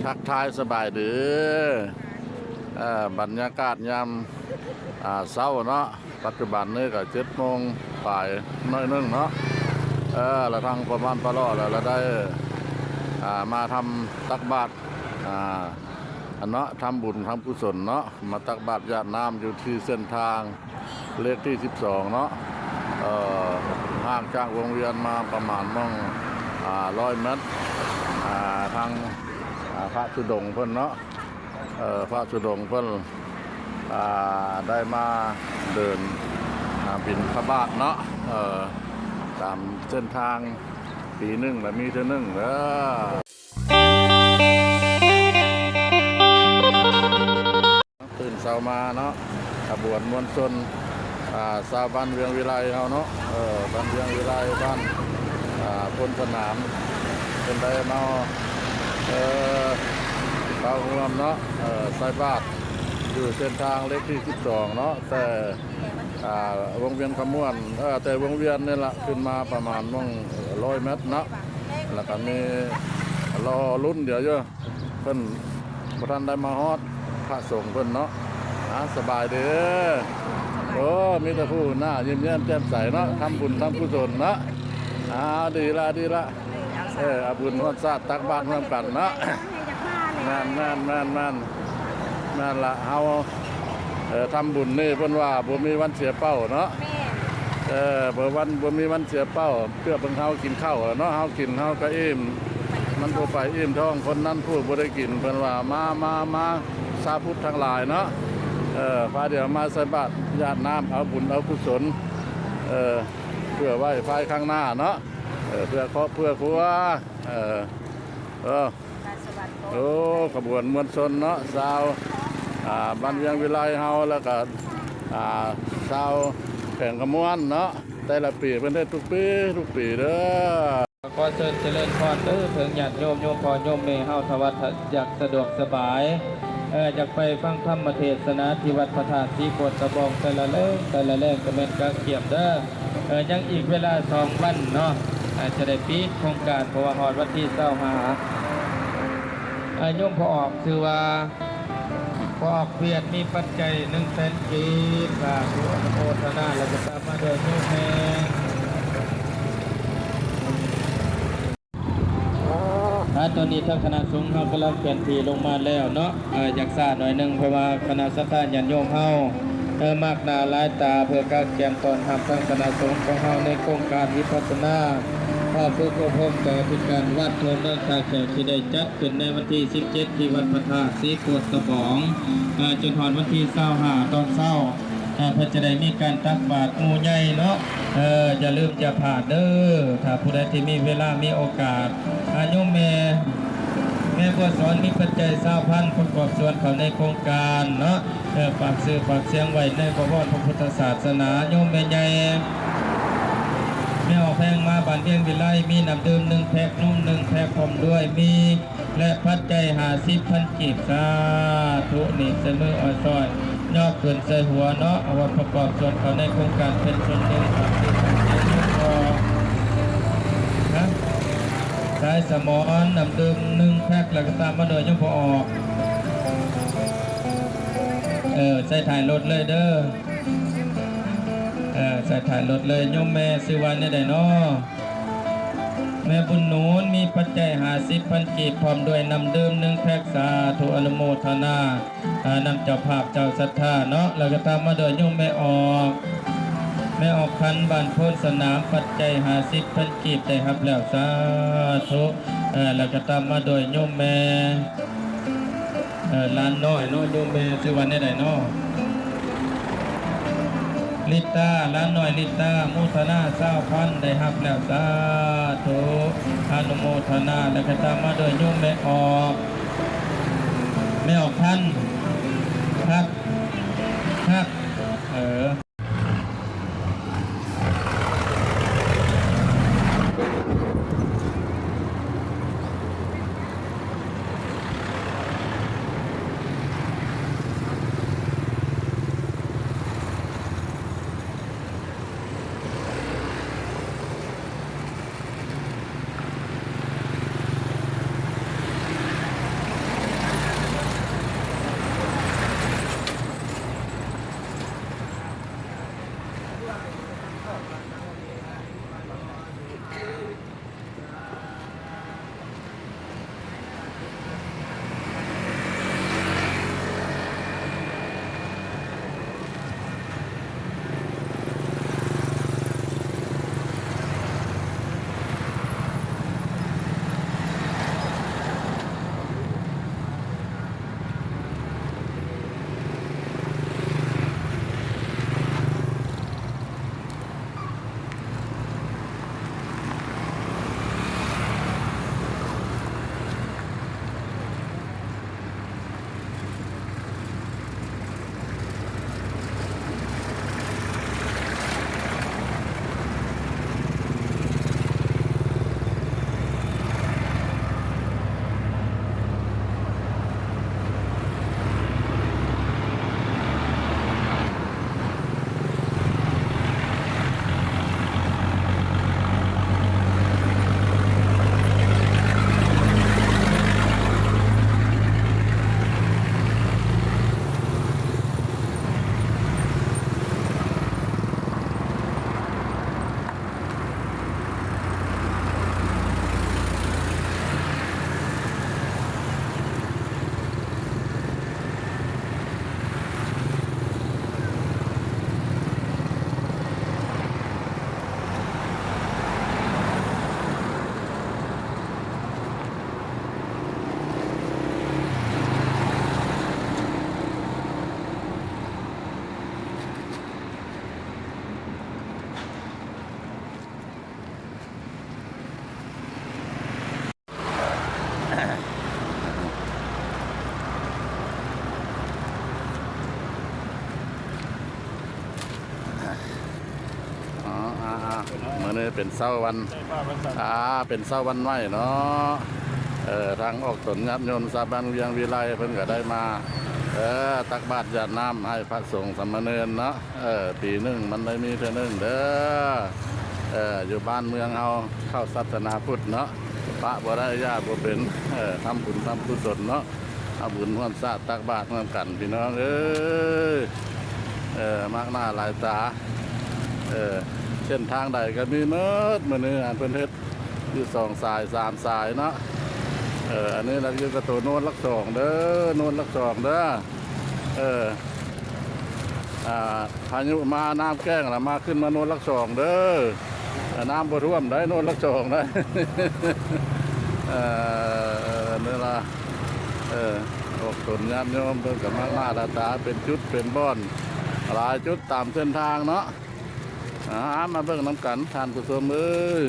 ທັກທາຍສະບາຍດີ ເອີ ບັນຍາກາດຍາມ ອ່າ ເຊົ້າເນາະ, ປັດຈຸບັນນີ້ກໍເຈັດໂມງປາຍໜ້ອຍໜຶ່ງເນາະ. ເອີ ລະທາງພໍ່ບ້ານປາເລາະລະ ລະໄດ້ ອ່າ ມາທຳຕັກບາດ ອ່າ ອັນເນາະ ທຳບຸນທຳກຸສົນເນາະ, ມາຕັກບາດຢາດນ້ຳຢູ່ທີ່ເສັ້ນທາງ ເລກທີສິບສອງເນາະ, ເອີ ຫ່າງຈາກວົງວຽນມາປະມານໝ່ອງ ອ່າ ຮ້ອຍແມັດ, ອ່າ ທາງ ອ່າ ພະທຸດົງເພິ່ນເນາະ, ເອີ ພະທຸດົງເພິ່ນ ອ່າ ໄດ້ມາເດີນ ອ່າ ບິນທະບາດເນາະ, ເອີ ຕາມເສັ້ນທາງ ປີໜຶ່ງລະມີເທື່ອໜຶ່ງເດີ. ຕື່ນເຊົ້າມາເນາະ ຂະບວນມວນຊົນ ອ່າ ຊາວບ້ານວຽງວິໄລເຮົາເນາະ, ເອີ ບ້ານວຽງວິໄລ ບ້ານ ອ່າ ໂພນສະໜາມ ເພິ່ນໄດ້ມາ ເອີ ເຂົ້າຮ່ວມເນາະ ເອີ ໃສ່ບາດຢູ່ເສັ້ນທາງເລກທີສິບສອງເນາະ, ແຕ່ ອ່າ ວົງວຽນຄຳມ່ວນ ເອີ ແຕ່ວົງວຽນນີ້ລະ ຂຶ້ນມາປະມານໝ່ອງຮ້ອຍແມັດເນາະ, ແລ້ວກໍມີລໍລຸ້ນດຽວຢູ່ ເພິ່ນບໍ່ທັນໄດ້ມາຮອດ ພະສົງເພິ່ນເນາະ. ອ່າ ສະບາຍດີ ໂອ້ ມີແຕ່ຜູ້ໜ້າຍິ້ມແຍ້ມແຈ່ມໃສເນາະ, ທຳບຸນທຳກຸສົນເນາະ. ອ່າ ດີລະ ດີລະ ເອີ ເອົາບຸນຮ່ວມຊາດ ຕັກບາດຮ່ວມກັນເນາະ. ແມ່ນ ແມ່ນ ແມ່ນ ແມ່ນ ແມ່ນລະ ເຮົາ ເອີ ທຳບຸນນີ້ເພິ່ນວ່າບໍ່ມີວັນເສຍເປົ້າເນາະ. ແມ່ນ ເອີ ບໍ່ວັນ ບໍ່ມີວັນເສຍເປົ້າ, ເພື່ອເບິ່ງເຮົາກິນເຂົ້າລະເນາະ, ເຮົາກິນເຮົາກໍອີ່ມ, ມັນຜູ້ໄປອີ່ມທ້ອງ, ຄົນນັ້ນຜູ້ບໍ່ໄດ້ກິນ. ເພິ່ນວ່າ ມາ ມາ ມາ ຊາວພຸດທັງຫຼາຍເນາະ, ເອີ ພາດຽວມາໃສ່ບາດຢາດນ້ຳ ເອົາບຸນເອົາກຸສົນ ເອີ ເພື່ອໄວ້ພາຍຂ້າງໜ້າເນາະ, ເອີ ເພື່ອຄອບເພື່ອຄົວ ເອີ ເອີ ໂອ້ ຂະບວນມວນຊົນເນາະ ຊາວ ອ່າ ບ້ານວຽງວິໄລເຮົາ ແລ້ວກະ ອ່າ ຊາວແຂວງຄຳມ່ວນເນາະ, ແຕ່ລະປີເພິ່ນເຮັດທຸກປີ ທຸກປີເດີ. ຂໍເຊີນຈະເລີນພອນເດີ ເຖິງຍາດໂຍມ ໂຍມພໍ່ໂຍມແມ່ເຮົາ ຖ້າວ່າຢາກສະດວກສະບາຍ ເອີ ຢາກໄປຟັງທຳມະເທສະນາທີ່ວັດພະທາດສີໂຄດຕະບອງ ແຕ່ລະແລງ ແຕ່ລະແລງກໍແມ່ນກະກຽມເດີ. ເອີ ຍັງອີກເວລາສອງວັນເນາະ ອາດຈະໄດ້ປິດໂຄງການ ເພາະວ່າຮອດວັນທີຊາວຫ້າ ອາ ໂຍມພໍ່ອອກ ຊື່ວ່າພໍ່ອອກວຽດ ມີປັດໄຈໜຶ່ງແສນກີບ ສາທຸ ອະນຸໂມທະນາ ແລ້ວກໍຕາມມາດ້ວຍໂຍມແມ່. ອາ ຕອນນີ້ທາງຄະນະສົງເຮົາກຳລັງເຄື່ອນທີ່ລົງມາແລ້ວເນາະ, ເອີ ຢາກຊ້າໜ້ອຍໜຶ່ງ ເພາະວ່າຄະນະສັດທາຍາດໂຍມເຮົາ ເອີ ມາກໜ້າຫຼາຍຕາ ເພື່ອກະກຽມຕ້ອນຮັບທາງຄະນະສົງຂອງເຮົາໃນໂຄງການວິປັດສະນາ ເອີ ຝຶກອົບຮົມຕໍ່ອະທິການວັດທົ່ວເມືອງທ່າແຂກ ທີ່ໄດ້ຈັດຂຶ້ນໃນວັນທີສິບເຈັດ ທີ່ວັດພະທາດສີໂຄດຕະບອງ ເອີ ຈົນຮອດວັນທີຊາວຫ້າ ຕອນເຊົ້າ. ເອີ ເພິ່ນຈະໄດ້ມີການຕັກບາດໝູ່ໃຫຍ່ເນາະ. ເອີ ຢ່າລືມຢ່າພາດເດີ ຖ້າຜູ້ໃດທີ່ມີເວລາມີໂອກາດ. ອາ ໂຍມແມ່ ແມ່ບົວສອນ ມີປັດໄຈຊາວພັນ ປະກອບສ່ວນເຂົ້າໃນໂຄງການເນາະ. ເອີ ຝາກຊື່ຝາກສຽງໄວ້ໃນບະວອນພະພຸດທະສາສະໜາ. ໂຍມແມ່ໃຫຍ່ ແມ່ອອກແພງ ມາບ້ານວຽງວິໄລ ມີນ້ຳດື່ມໜຶ່ງແພັກ ນົມໜຶ່ງແພັກ ພ້ອມດ້ວຍມີ ແລະ ປັດໄຈຫ້າສິບພັນກີບ. ສາທຸ. ນີ້ໃສ່ມືອອຍຊອຍ ຍອກຂຶ້ນໃສ່ຫົວເນາະ, ເອົາໄວ້ປະກອບສ່ວນເຂົ້າໃນໂຄງການເປັນສ່ວນໜຶ່ງ. ສາຍສະໝອນ ນ້ຳດື່ມໜຶ່ງແພັກ ແລ້ວກໍຕາມມາດ້ວຍໂຍມພໍ່ອອກ. ເອີ ໃສ່ທ້າຍລົດເລີຍເດີ. ເອີ ໃສ່ທ້າຍລົດເລີຍ. ໂຍມແມ່ຊື່ວ່າແນວໃດເນາະ? ແມ່ບຸນໜູນ ມີປັດໄຈຫ້າສິບພັນກີບ ພ້ອມດ້ວຍນ້ຳດື່ມໜຶ່ງແພັກ. ສາທຸ ອະນຸໂມທະນາ ອາ ນຳເຈົ້າພາບເຈົ້າສັດທາເນາະ. ແລ້ວກໍຕາມມາດ້ວຍໂຍມແມ່ອອກ ແມ່ອອກຄັນ ບ້ານໂພນສະໜາມ ປັດໄຈຫ້າສິບພັນກີບ ໄດ້ຮັບແລ້ວ. ສາທຸ. ເອີ ແລ້ວກໍຕາມມາດ້ວຍໂຍມແມ່ ເອີ ຫຼານນ້ອຍເນາະ, ໂຍມແມ່ຊື່ວ່າແນວໃດເນາະ? ລິດຕາ, ຫຼານນ້ອຍລິດຕາ ໂມທະນາຊາວພັນ ໄດ້ຮັບແລ້ວ. ສາທຸ ອະນຸໂມທະນາ. ແລ້ວກໍຕາມມາດ້ວຍໂຍມແມ່ອອກ ແມ່ອອກພັນ ພັກ ຮັກ ເອີ. ເປັນເຊົ້າວັນ ອ່າ ເປັນເຊົ້າວັນໃໝ່ເນາະ. ເອີ ທາງອອກຕົນຍາດໂຍມຊາວບ້ານວຽງວິໄລເພິ່ນກໍໄດ້ມາ ເອີ ຕັກບາດຢາດນ້ຳໃຫ້ພະສົງສາມະເນນເນາະ. ເອີ ປີໜຶ່ງມັນໄດ້ມີເທື່ອໜຶ່ງເດີ. ເອີ ຢູ່ບ້ານເມືອງເຮົາເຂົ້າສາສະໜາພຸດເນາະ ປະບໍ່ໄດ້ ຢ່າບໍ່ເປັນ. ເອີ ທຳບຸນທຳກຸສົນເນາະ ເອົາບຸນຮ່ວມຊາດ ຕັກບາດຮ່ວມກັນ ພີ່ນ້ອງເອີຍ. ເອີ ມາກໜ້າຫຼາຍຕາ ເອີ ເສັ້ນທາງໃດກໍມີໝົດ ມື້ນີ້ເພິ່ນເຮັດຢູ່ສອງສາຍສາມສາຍເນາະ. ເອີ ອັນນີ້ລະຢູ່ກັບໂຕໂນນຫຼັກສອງເດີ ໂນນຫຼັກສອງເດີ. ເອີ ອ່າ ພາຍຸມາ ນ້ຳແກ້ງລະມາ ຂຶ້ນມາໂນນຫຼັກສອງເດີ. ນ້ຳບໍ່ຖ້ວມໄດ໋ ໂນນຫຼັກສອງໄດ໋. ເອີ ນີ້ລະ ເອີ ອອກຕົນຍາດໂຍມເພິ່ນກໍມາ ມາລະຕາເປັນຈຸດເປັນບ່ອນ ຫຼາຍຈຸດຕາມເສັ້ນທາງເນາະ. ອ່າ ມາເບິ່ງນຳກັນທ່ານຜູ້ຊົມເອີຍ.